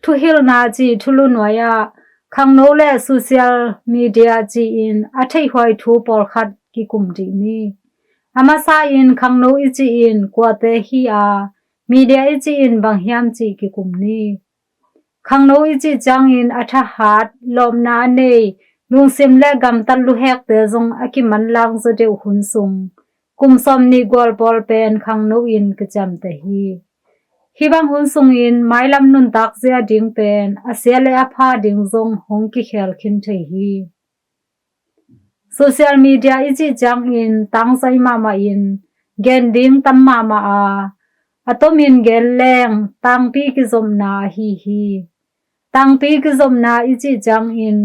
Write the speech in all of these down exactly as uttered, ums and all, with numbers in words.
Thuhilhna cih thulu nuai-ah khangno le social media ci-in a theihhuai thu pawlkhat kikum dih ni. A masa-in khangno i cih in kuate hi a, media i cih in bang hiam cih kikum ni. Khangno i cih ciangin a thahat, lawpna a nei, lungsim le gamtat luhekte zong a kimanlang zaw deuh hun sung kum sawmnih gual pawl pen khangno in kiciamteh hi. Hih bang hun sungin mailam nuntak zia ding pen a sia le a pha ding zong hong kikhel khin thei hi. Social media i cih ciangin tangzai mahmah in gen ding tam mahmah a, a tomin gen leng tangpi kizopna ahi hi. Tangpi kizopna i cih ciangin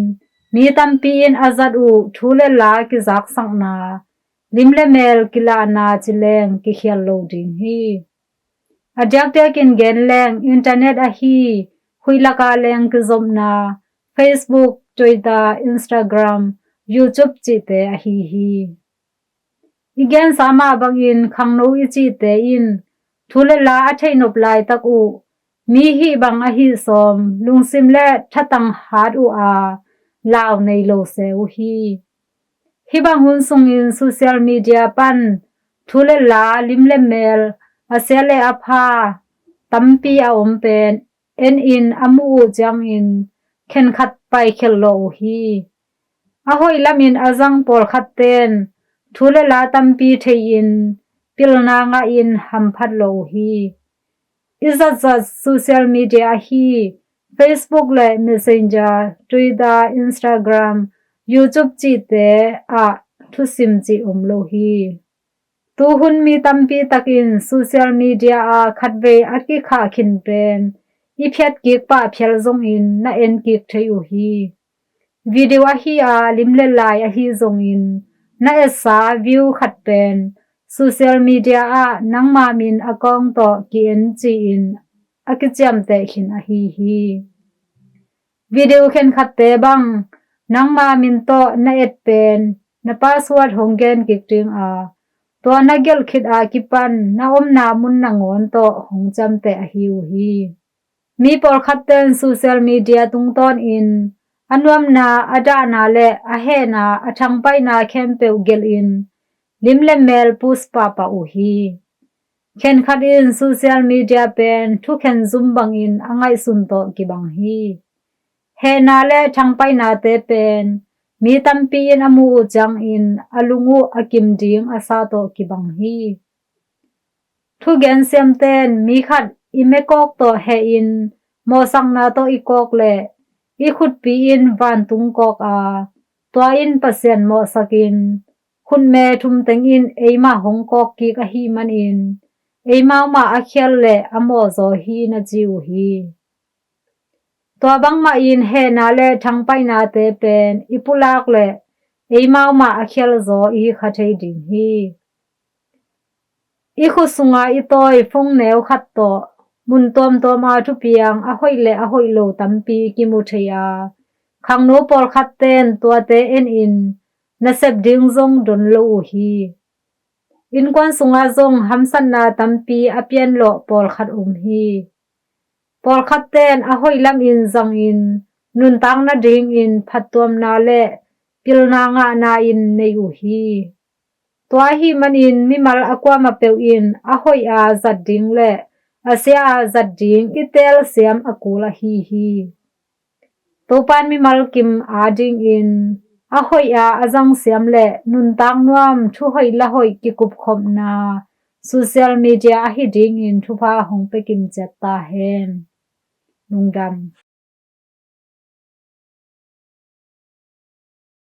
mi tampi in a zat uh thu le la kizaksakna, lim le mel kilahna ci leng kikhial lo ding hi. A diakdiakin gen leng internet ahi huih laka leng kizopna, Facebook, Twitter, Instagram, YouTube cihte ahi hi. I gensa mah bangin khangno i cihte in thu le la a theihnop laitak uh mi hih bang ahi sawm lungsim le thatang hat uh a, lau nei lo se uh hi. Hih bang hun sungin social media pan thu le la, lim le mel, a sia le a pha tampi a om pen en in a muh uh ciangin khenkhat paikhelh lawh uh hi. A hoih lamin a zang pawlkhat ten thu le la tampi thei-in pilna ngahin hamphat lawh uh hi. I zatzat social media ahi Facebook le Messenger, Twitter, Instagram, YouTube cihte ah thusim cih om lo hi. Tuhun mi tampi takin social media ah khatvei a kikhah khin pen i phiat kik pah phial zongin na en kik thei uh hi. Video ahi a, lim le lai ahi zongin na etsa view khat pen social media ah nangma min account tawh ki-en ci-in a kiciamteh khin ahi hi. Video khenkhatte bang nangma min tawh na et pen na password hong gen kik ding a, tua na gelh khit a kipan na omna mun nangawn tawh hong ciamteh ahi uh hi. Mi pawlkhat ten social media tungtawnin a nuamna, a dahna le a hehna, a thangpaihna khempeuh gelhin lim le mel post pahpah uh hi. Khenkhat in social media pen thukhen zum bangin a ngaihsun tawh kibang hi. Hehna le thangpaihnate pen mi tampi in a muh uh ciangin a lung uh a kim ding a sa tawh kibang hi. Thugen siamten mi khat i mekawk tawh hehin mawhsakna tawh i kawk leh i khutpi in vantung kawk a, tua in Pasian mawhsakin khutme thum teng in eimah hong kawk kik ahih manin eimau mah a khial le a mawhzaw hi na ci uh hi. Tua bangmahin hehna le thangpaihnate pen i pulak leh eimau mah a khialzaw i hi kha thei ding hi. I khut sunga i tawi phone neu khat tawh mun tuamtuama thupiang a hoih le a hoih lo tampi kimu thei a, khangno pawlkhat ten tuate enin nasep ding zong don lo uh hi. Innkuan sungah zong hamsatna tampi a pianlawh pawlkhat um hi. Pawlkhat ten a hoih lamin zangin nuntak nadingin phattuamna le pilna ngahna in nei uh hi. Tua ahih manin mimal a kuamah peuh in a hoih a zat ding le a sia a zat ding i teel siam a kul ahi hi. Topan mimal kim adingin a hoih a a zang siam le nuntak nuam, thuhoih lahoih kikupkhopna social media ahi dingin thupha hong pia kim ciat ta hen. Lungdam.